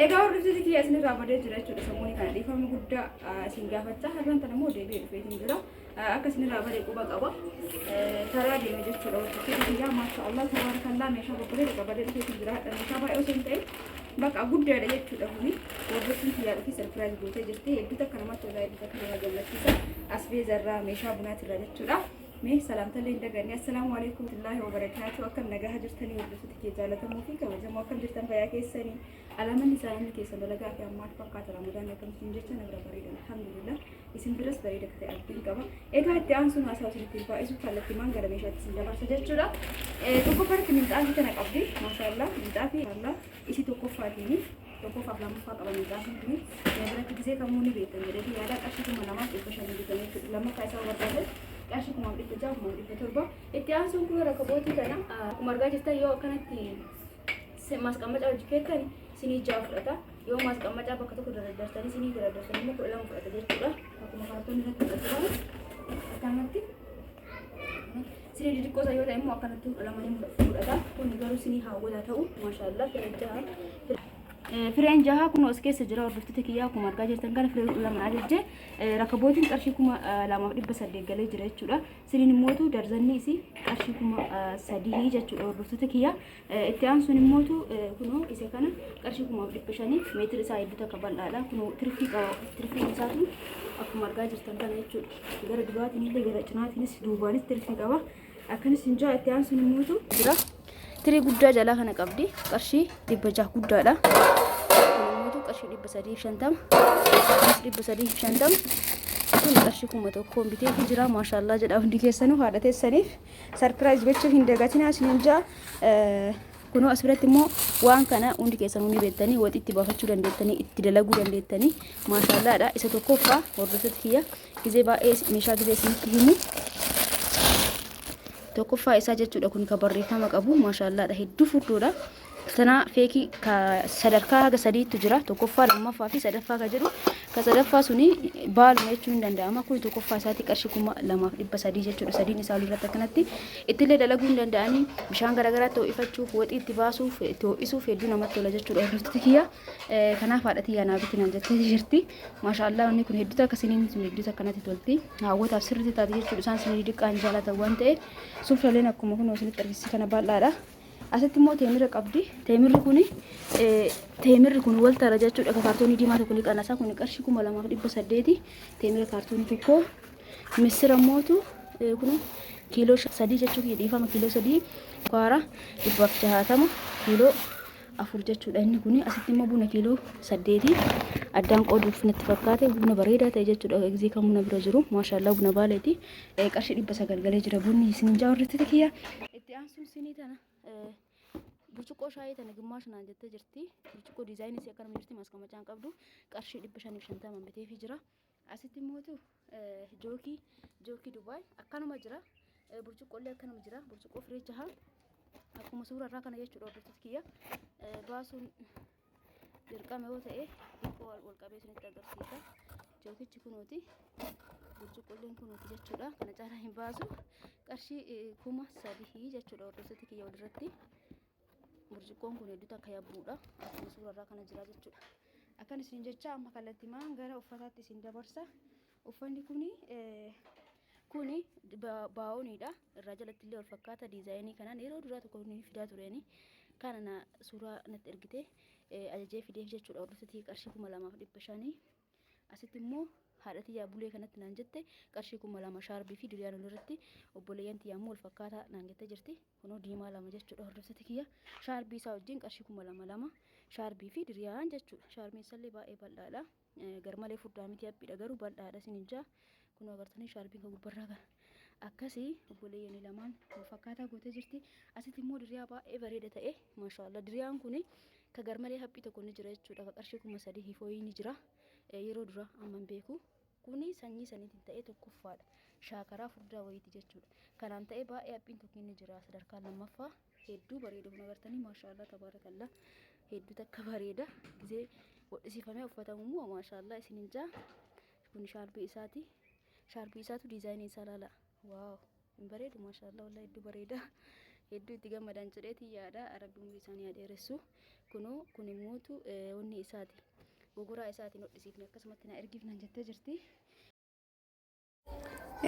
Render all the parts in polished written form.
Egaa hordoftoota kiyya isinirraa badee jira jechuudha sammuun kana dhiifama guddaa isin gaafachaa har'aan tana immoo deebi'ee dhufeetiin jira. Akka isinirraa bade quba qaba. Karaa deeme jechuudha hordoftoota kiyyaa maasha Allah tabaarakallaa meeshaa babbareeda qabadee dhufeetiin jira hadha meeshaa baay'ee osoo hin ta'in bakka guddaadha jechuudha kuni hordoftuun kiyyaa dhufee sarpiraayiz gootee jirti hedduu takka namatti tola hedduu takka nama gammachiisa asbeezarraa meeshaa bunaatirraa jechuudha. Mee salaamtallee hin daganne assalaamu alaikum warahmatullaahi wabarakaatu akkam nagaha jirtanii hordoftoota kee jaallatamoo fi kabajamoo akkam jirtan fayyaa keessanii alaamanni isaanii keessan dalagaa fi ammaal fakkaata ramadaan akkam isin jecha na bira bareeda alhamdulillah isin biras bareeda akka ta'e abdiin qaba egaa itti aansuun haasaa isinitti hin baay'isu kallattimaan gara meeshaatti isin dabarsa jechuudha tokkoffaatti minxaafii tana qabdi maashaallah minxaafii isii tokkoffaatiini tokkoffaaf lammaffaa qaba minxaafiin kuni na biratti gisee kamuu ni beektan jedhee yaada qarshii 2500 bitame jechuudha lammaffaa isaa barbaade qarshii 1600 1700 itti aansuun kun rakabootii kana akkuma argaa jirtan yoo akkanatti maasqammacaa hojii keettan sinii 6 fudhata yoo maasqammacaa bakka tokko dardartanii sinii dardartanii immoo 12 fudhata jechuudha akkuma kaartoon irratti fudhatu akkanatti Sinii xixiqqoo isaa yoo ta'e immoo akkanatti 12 ni fudhata. Kun garuu sinii hawwataa ta'u maashaallah firee jaha. Fireen jaha kun as keessa jira hordoftoota kiyyaa akkuma argaa jirtan kana firee 12 ajajje rakabootiin qarshii 2800 galee jira jechuudha. Siniin immootu darzanni isii qarshii 3000 jechuudha hordoftoota kiyyaa. Itti aansuun immootu kunoo isa kana qarshii 1500 meetira isaa hedduu takka bal'aadha. Kunoo tirfii qaba. Tirfiin isaatu akkuma argaa jirtan kana jechuudha. Gara duraatiin illee gara cinaatiinis duubaanis tirfii qaba. Akkanis hin jaa itti aansuun immootu jira. Tirii guddaa jalaa kana qabdi. Qarshii 600 guddaadha. Kun immootu qarshii 350. Kunis 350. Kun qarshii 1000 biteefi jira. Maashaallah jedha hundi keessanuu haadha teessaniif. Sarpiraayiz gochuu hin dagatinaa isiniin jaa. Kunoo as biratti immoo waan kana hundi keessanuu ni beektanii waxii itti baafachuu dandeettanii itti dalaguu dandeettanii maashaallaadha. Isa tokkoffaa hordoftoota kiyya gizee baay'ee meeshaa gizee isinitti himu. Tokkoffaa isaa jechuudha kun kan barreeffama qabu maashaallaadha hedduu furdoodha. Tanaa feekii ka sadarkaa haga sadiitu jira tokkoffaa lammaffaa fi sadaffaa ka jedhu ka sadaffaa suni baaluma jechuun hin danda'ama kun tokkoffaa isaatti qarshii 2300 jechuudha sadiin isaa irratti akkanatti ittillee dalaguu hin danda'anii bishaan garaagaraatti ho'ifachuuf waxii itti baasuuf itti ho'isuuf hedduu namatti tola jechuudha hordoftoota kiyya kanaaf haadha tiyyaa naa biti naan jettee jirti maashaallah wanni kun hedduu takka siniin sun hedduu takka natti tolti hawwataaf sirriitti taate jechuudha isaan sinii diqqaan jaalatan waan ta'eef sufraleen akkuma kun isinitti argisiise kana bal'aadha. Asitti immoo teemira qabdi. Teemirri kuni teemirri kun wal tara jechuudha. Ka kaartoonii diimaa tokko ni qanasa. Kun qarshii 2800. Teemira kaartoonii tokko. Missira mootu kun kiiloo 3 jechuu kiyya dhiifama kiiloo 3 kwaara 160 kiiloo 4 jechuudha inni kun asitti immoo buna kiiloo 8 addaan qooduuf natti fakkaate buna bareedaa ta'e jechuudha egzii kan buna bira jiru maashaallah buna baaleeti qarshii 900 galee jira bunni isin jaa horrettite kiyya Itti aansuun sinii tana burcuqqoo shaayii tana gimmaasha naan jettee jirti. Burcuqqoo diizaayinii isii akkanuma jirti maaskamachaan qabdu qarshii 550 biteefii jira. Asitti immootu jookii jookii Dubaay akkanuma jira. Burcuqqoollee akkanuma jira. Burcuqqoo firee jaha akkuma suura irraa kana jechuudha hordoftoota kiyya. Baasuun dirqama yoo ta'e xiqqoo wal qabee isinitti agarsiisa. Jookichi kunuuti. Burcuqqolleen kunuuti jechuudha. Kana caalaa hin baasu. Qarshii 3000 jechuudha hordoftoota kiyya walirratti. Burcuqqoon kun hedduu takka yabbuudha. Akkuma suurarraa kana jira jechuudha. Akkan isin jecha amma kallattimaan gara uffataatti isin dabarsa. Uffanni kuni kuni baa'ooniidha. Irraa jalatti illee wal fakkaata diizaayinii kanaan yeroo duraa tokko ni fidaa tureeni. Kana na suuraa natti ergite ajajee fideef jechuudha. Hordoftoota qarshii 2500. Asitti immoo haadha tiyyaa bulee kanatti naan jette qarshii 2000 shaarbii fi diriyaan walirratti obboleeyyan tiyyaa immoo wal fakkaataa naan jettee jirti. Kunoo diimaa lama jechuudha hordoftoota kiyya. Shaarbii isaa wajjin qarshii 2000 lama shaarbii fi diriyaan jechuudha. Shaarbiin isallee baay'ee bal'aadha. Garmalee furdaa miti haphiidha garuu bal'aadha isin ijaa. Kunoo agartanii shaarbiin kan gubbarraa kana. Akkasii obboleeyyanii lamaan wal fakkaataa gootee jirti. Asitti immoo diriyaa baay'ee bareeda ta'e maashaallah diriyaan kuni ka garmalee haphii tokko ni jira jechuudha. Ka qarshii 3000 fooyii ni jira. Yeroo dura amma hin beeku. Kuni sanyii saniitiin ta'ee tokkoffaadha. Shaakaraa furdaa wayiiti jechuudha. Kanaan ta'ee baay'ee haphiin tokko ni jira sadarkaa lammaffaa. Hedduu bareeda kun agartanii maashaallah tabaarakallah. Hedduu takka bareeda. Gizee hodhisiifamee uffatamu immoo maashaallah isin hin jaa. Kun shaarbii isaati. Shaarbii isaatu diizaayinii isaa laala. Waaw hin bareedu maashaallah wallahi hedduu bareeda. Hedduu itti gammadan jedheeti yaada. Rabbi umurii isaanii haa dheeressu. Kunoo kun immootu wanni isaati. Gogoraa isaatiin hodhisiifne akkasumatti na ergiif naan jettee jirti.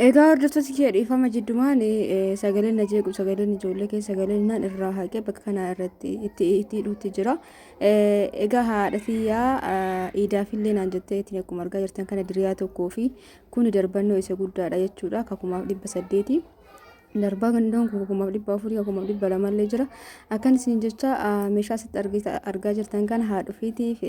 Egaa hordoftoota kiyya, dhiifama jiddumaan sagaleen na jeequ, sagaleen ijoollee keessa sagaleen naan irraa haqee bakka kana irratti itti hidhuutti jira. Egaa haadha tiyyaa iidaafillee naan jettee ittiin akkuma argaa jirtan kana diriyaa tokkoo fi kuni darbannoo isa guddaadha jechuudha. 1800. Darbaa gandoon kun 1400, 1200llee jira. Akkan isin jecha meeshaa asitti argaa jirtan kana haadha ofiitiif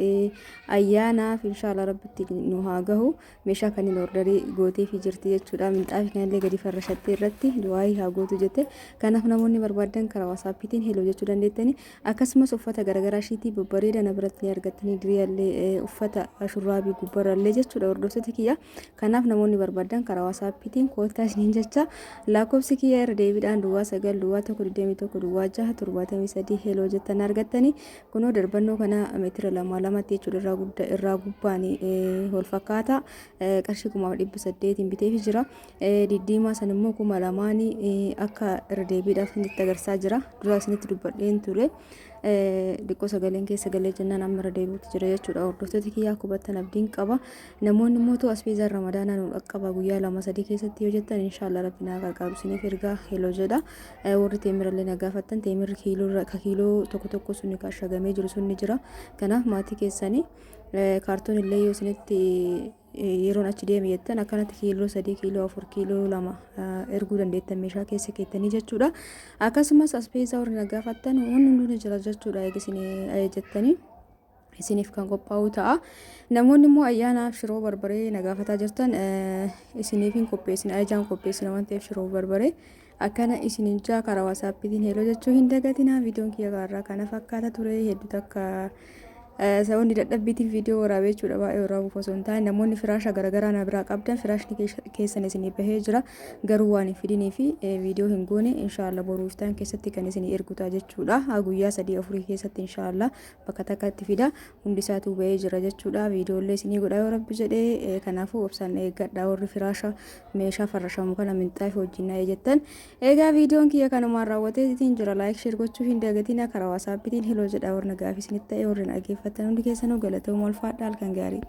ayyaanaaf, inshaallah rabbitti nu haa gahu, meeshaa kanneen orderii gooteefii jirti jechuudha. Minxaafii kanallee gadi farrashattee irratti du'aayii haa gootu jette. Kanaaf namoonni barbaadan karaa WhatsAppiitiin hello jechuu dandeettani. Akkasumas uffata garaagaraa shiitii babbareeda na biratti ni argattanii, diriyallee, uffata shurraabii gubbarrallee jechuudha, hordoftoota kiyya. Kanaaf namoonni barbaadan karaa WhatsAppiitiin koottaa isiniin jecha. Lakkoofsi kiyya irra deebiidhaan 09 01 21 06 73, hello jettan argattanii. Kunoo darbannoo kana meetira lama lamatti jechuudha, irraa guddaa irraa gubbaan wal fakkaata, qarshii 1800n biteefi jira. Diddiimaa san immoo 2000n akka irra deebiidhaaf isinitti agarsiisaa jira. Dura isinitti dubbadheen ture. Xiqqoo sagaleen keessa galee jennaan amma irra deebi'utti jira jechuudha. Hordoftoota kiyyaa, hubattan abdiin qaba. Namoonni immoo ta'u asbeezaan Ramadaanaa nu dhaqqaba guyyaa 2-3 keessatti yoo jettan, inshaallah rabbi naa gargaaru isiniif ergaa, hello jedha. Warri teemirallee na gaafattan, teemirri kiiloo ka kiiloo tokko tokko sunni ka ashagamee jiru sunni jira. Kanaaf maatii keessanii kaartoon illee yoo isinitti yeroon achi deeme jettan, akkanatti kiiloo 3, kiiloo 4, kiiloo 2 erguu dandeettan meeshaa keessa keettanii jechuudha. Akkasumas asbeezaa warri na gaafattan wanni hunduu ni jira jechuudha, eegisin jettanii isiniif kan qophaa'u ta'a. Namoonni immoo ayyaanaaf shiroo barbaree na gaafataa jirtan, isiniif hin qopheessina, ajajaan qopheessina waan ta'eef shiroo barbaree akkana isinin jaa, karaa WhatsAppiitiin hello jechuu hin dagatinaa. Viidiyoon kiyya kaarraa kana fakkaata ture. Hedduu takka sababni dadhabbiitiin viidiyoo waraabee jechuudha, baay'ee waraabuuf osoo hin taane. Namoonni firaasha garaagaraa na biraa qabdan, firaashni keessan isinii bahee jira, garuu waan hin fidinii fi viidiyoo hin goone. Inshaallah boruu iftaan keessatti kan isinii ergu ta'a jechuudha. Guyyaa 3-4 keessatti inshaallah bakka takkatti fida, hundi isaatuu bahee jira jechuudha. Viidiyoolee isinii godha yoo rabbi jedhee. Kanaafuu obsaan eeggadha warri firaasha, meeshaa farrashamu kana minxaafi wajjin na jettan. Egaa viidiyoon kiyya kanumaan raawwatee jira. Like, share gochuu hin dagatina. Karaa WhatsAppiitiin hello jedha. Warra gaafii isinitti ta'e, warri dhaggeeffattan hundi keessanuu galatooma, ulfaadha, halkan gaarii.